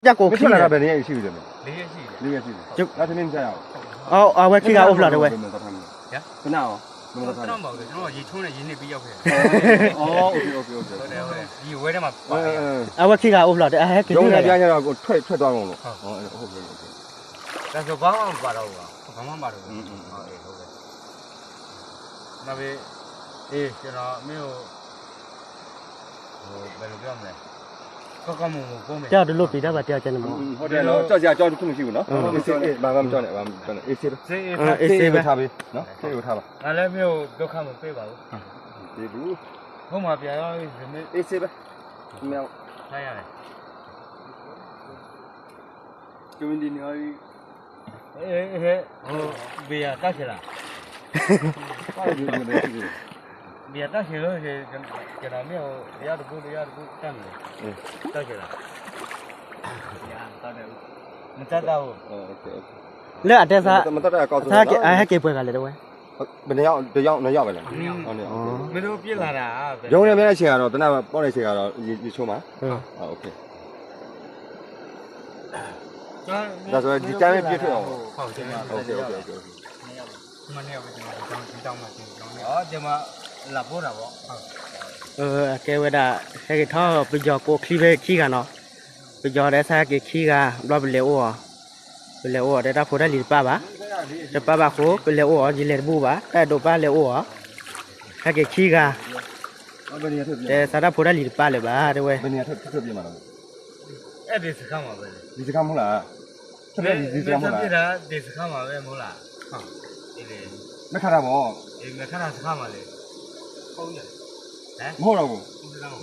မ့ၢ်ထီၣ်လၢဘယ်နှစ်ရက်ရှိပြီလဲ။ လေးရက်ရှိပြီ။ လေးရက်ရှိပြီ။ ဒါသမင်းမစားရဘူး။ အဝဲခံဂၤအိၣ်ဖျါတဝဲ။ ဘယ်မှာသွားထားမလဲ။ ဘယ်နာ်အောင်။ ဘယ်မှာသွားထားမလဲ။ ကျွန်တော်ရေချိုးနေ ရေနစ်ပြီးရောက်ခဲ့တယ်။ အော် okay okay okay။ ဟုတ်တယ်ဟုတ်တယ်။ ဒီဝဲထဲမှာပါတယ်။ အဝဲခံဂၤအိၣ်ဖျါတဝဲ အဟဲက့ၤ ရုံးထဲပြန်ကျတော့ကိုယ်ထွက်ထွက်သွားကုန်လို့။ ဟုတ်။ ဟုတ်ဟုတ်ဟုတ်။ ဒါဆိုဘာမှမပါတော့ဘူးကွာ။ ဘာမှမပါတော့ဘူး။ ဟုတ်တယ်ဟုတ်တယ်။ နောက်ပြီးအေးကျွန်တော်မင်းကိုဟိုဘယ်လိုပြောမလဲ။ ကောက်ကောက်မုံမုံကိုမယ်။ တဲအီၤတလိၣ်ပံၤတၢ်ဘၣ်တဲအီၤကဲန့ၣ်မး။ ဟုတ်တယ်နော်။ ကြောက်စရာအကြောင်းတစ်ခုမရှိဘူးနော်။ အေးဆေးအေးဘာမှမကြောက်နဲ့ ဘာမှမကြောက်နဲ့ အေးဆေးပဲ။ ဆေးအေး အေးဆေးပဲ။ ငါလည်းမင်းကိုဒုက္ခမပေးပါဘူး။ သေးဘူး။ ဟုတ်မှာဗျာ။ အေးဆေးပဲ။ မင်းထားရတယ်။ ကမင်းဒီနေ့ဟောဒီ ဟိုဘီယာတတ်ချင်လား။ ဘီယာတတ်ချင်လို့ကျွန်တော်မင်းဟိုတရားတကူတရားတကူတတ်မယ်။ တတ်ချင်လား။ မတတ်တော့ဘူး။ လၢအတဲသး မတတ်တော့ကောင်းဆုံး ဟဲက့ၤပှဲၤဂၤလဲၣ်တဝဲ။ ဘယ်နှစ်ယောက်တစ်ယောက်နှစ်ယောက်ပဲလဲ။ နှစ်ယောက်။ မင်းတို့ပြစ်လာတာ။ ရုံးထဲမင်းအချိန်ကတော့တနပ်ပေါက်တဲ့အချိန်ကတော့ရေရေချိုးမှာ။ ဟုတ်။ Okay. ဒါဆိုဒီတိုင်းပဲပြစ်ထွက်အောင်ပေါ့။ ဟုတ်တယ်။ Okay okay okay okay. ဒီမှာနေရာပဲကျွန်တော်ဒီတောင်းဒီတောင်းမှာကျွန်တော်အော်ဒီမှာလာပို့တာပေါ့။ ဟုတ်။ အကဲဝဲဒၣ် ဟဲက့ၤထီၣ်ပယီၤကိးချံဖဲခံဂၤနီၤ. ပယီၤဒီးဆၢက့ၤခံဂၤ ဘျီပလဲၤအိၣ်အီၤ. ပလဲၤအိၣ်အီၤဒီးတၢ်ဖိတၢ်လံၤတပၣ်ဘၣ်. တပၣ်ဘၣ်ဃိ ပလဲၤအိၣ်အီၤ ယလဲၤတဘူၣ်ဘၣ် တၢ်အဲၣ်ဒိးပၢ်လဲၤအိၣ်အီၤ. ဟဲက့ၤခံဂၤ တဲစးတၢ်ဖိတၢ်လံၤတပၣ်လၢၤဘၣ် တဲဝဲ. ဘယ်နေရာထွက်ထွက်ပြေးမှာလဲ။ အဲ့ဒီစခန်းမှာပဲလေ။ ဒီစခန်းမဟုတ်လား။ ထွက်ပြေးဒီစခန်းမဟုတ်လား။ ဒီစခန်းမှာပဲမဟုတ်လား။ ဟုတ်။ အေးလေ။ မက်ခါတာပေါ့။ အေးမက်ခါတာစခန်းမှာလေ။ ဟုတ်ညဟမ်မဟုတ်တော့ဘူး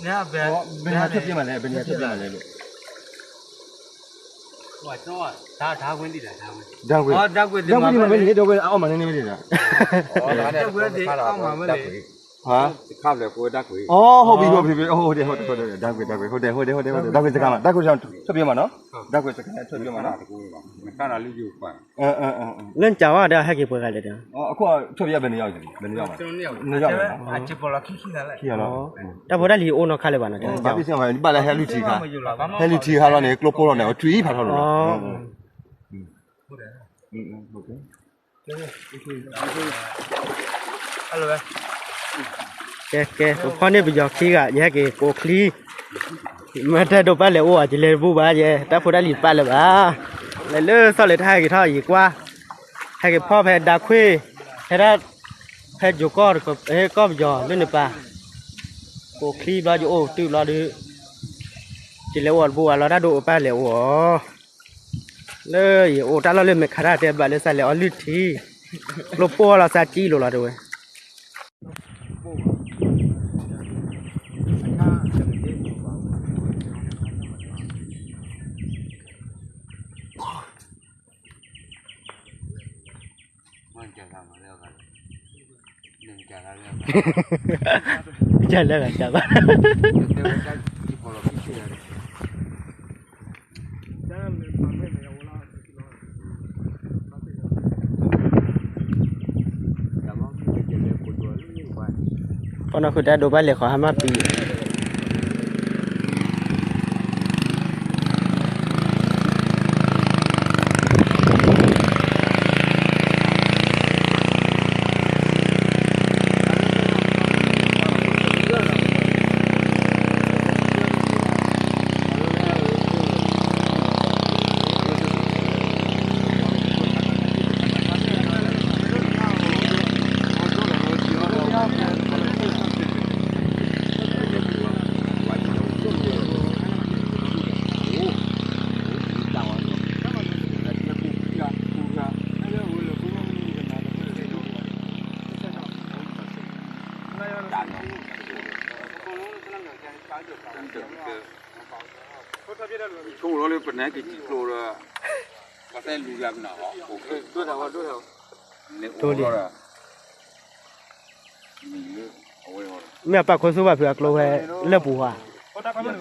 ။ ညဘယ်ဘယ်နေရာထွက်ပြေးမှာလဲ။ ဘယ်နေရာထွက်ပြေးမှာလဲလို့။ ဟိုကျွန်တော်ဓာတ်ဓာတ်ခွင့်တည်တာဓာတ်ခွင့်။ ဓာတ်ခွင့်။ အော်ဓာတ်ခွင့်ဒီမှာပဲလေ။ ဓာတ်ခွင့်ဒီမှာပဲလေ။ ဓာတ်ခွင့်ဒီအောက်မှာနေနေပဲလေ။ ဓာတ်ခွင့်ဒီအောက်မှာပဲလေ။ ဟာ။ တခါလဲကိုဓာတ်ခွင့်။ အော်ဟုတ်ပြီဟုတ်ပြီဟုတ်တယ်ဟုတ်တယ်ဟုတ်တယ်။ ဓာတ်ခွင့်ဓာတ်ခွင့်ဟုတ်တယ်ဟုတ်တယ်ဟုတ်တယ်ဟုတ်တယ်။ ဓာတ်ခွင့်စခန်းမှာဓာတ်ခွင့်စခန်းထွက်ပြေးမှာနော်။ ဓာတ်ခွင့်စခန်းထွက်ပြေးမှာနော်။ မက်ခါတာလူယူပါ။ လၢညါဝဲဒီး ဟဲက့ၤပှဲၤဂၤလဲၣ်ဒီး. အခုထွက်ပြေးဘယ်နှစ်ယောက်လဲ။ ဘယ်နှစ်ယောက်လဲ။ နှစ်ယောက်ပဲနော်။ ခံရလီၤ။ တၢ်ဖိတၢ်လံၤအိၣ်နီၣ်ခါလၢၤဘၣ်နီၤ. ဘၣ်လၢဟဲလုၢ်ထံခါ, ဟဲလုၢ်ထံခါလီၤန့ၣ် ကျိဖိလီၤန့ၣ် အထွံၣ်ဖးထီၣ်လီၤ. ကဲကဲ ပဖီၣ်န့ၢ်ပယီၤခံဂၤ ယဟဲက့ၤကိးချံ, မ့ၢ်တၢ်ဒိးပၢ်လဲၤအိၣ်အီၤ ယလဲၤတဘူၣ်ဘၣ်ယဲ, တၢ်ဖိတၢ်လံၤပၢ်လၢၤဘၣ်, လဲၤလၢစီၤလဲၤထါဟဲက့ၤထီၣ်ယံာ်ကွၢ်, ဟဲက့ၤဖီၣ်ဖဲဒၢခွ့ၣ်, ဖဲဒၣ်, ဖဲယိၤကီၢ်, ကီၢ်ပယီၤလၢန့ၣ်ပၢ်, ကိးချံဘျီယအိၣ်တုၤဘျီဒုး, ယလဲၤအိၣ်အီၤတဘူၣ်ဘၣ်လီၤ တၢ်ဒိးအိၣ်ပၢ်လဲၤအိၣ်အီၤ လၢယအိၣ်တၢ်လီၢ်လၢမဲာ်ခါတၢ်တဲဘၣ်လၢစးလဲၤအီလုၢ်ထံ, ကျိပိၢ်လီၤစးကံလိၤလီၤတဝဲ. ပနီၢ်ခုတၢ်ဒိးဘၣ်လဲၤဃီဟါမၢ်ပံၤ ဆိကမိၣ်လီၤလၢပနၢ်က့ၤစံၣ်ကျိဒီး ပှၤသဲလူၤယၤပနၢ်ဟီၣ် ဒိၣ်ဒိၣ် မ့ၢ်အပၢ် ခိၣ်သူဘၣ်ဖုးအကျိဝဲလၢပူၤဟါ တၢ်သိးန့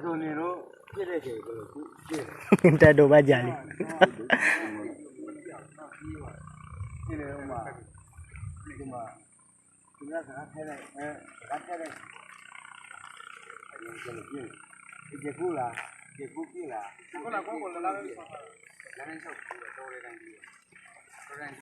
ၣ်လီၤ တၢ်ဒိးဘၣ်ယၤလံ. လၢန့ၣ်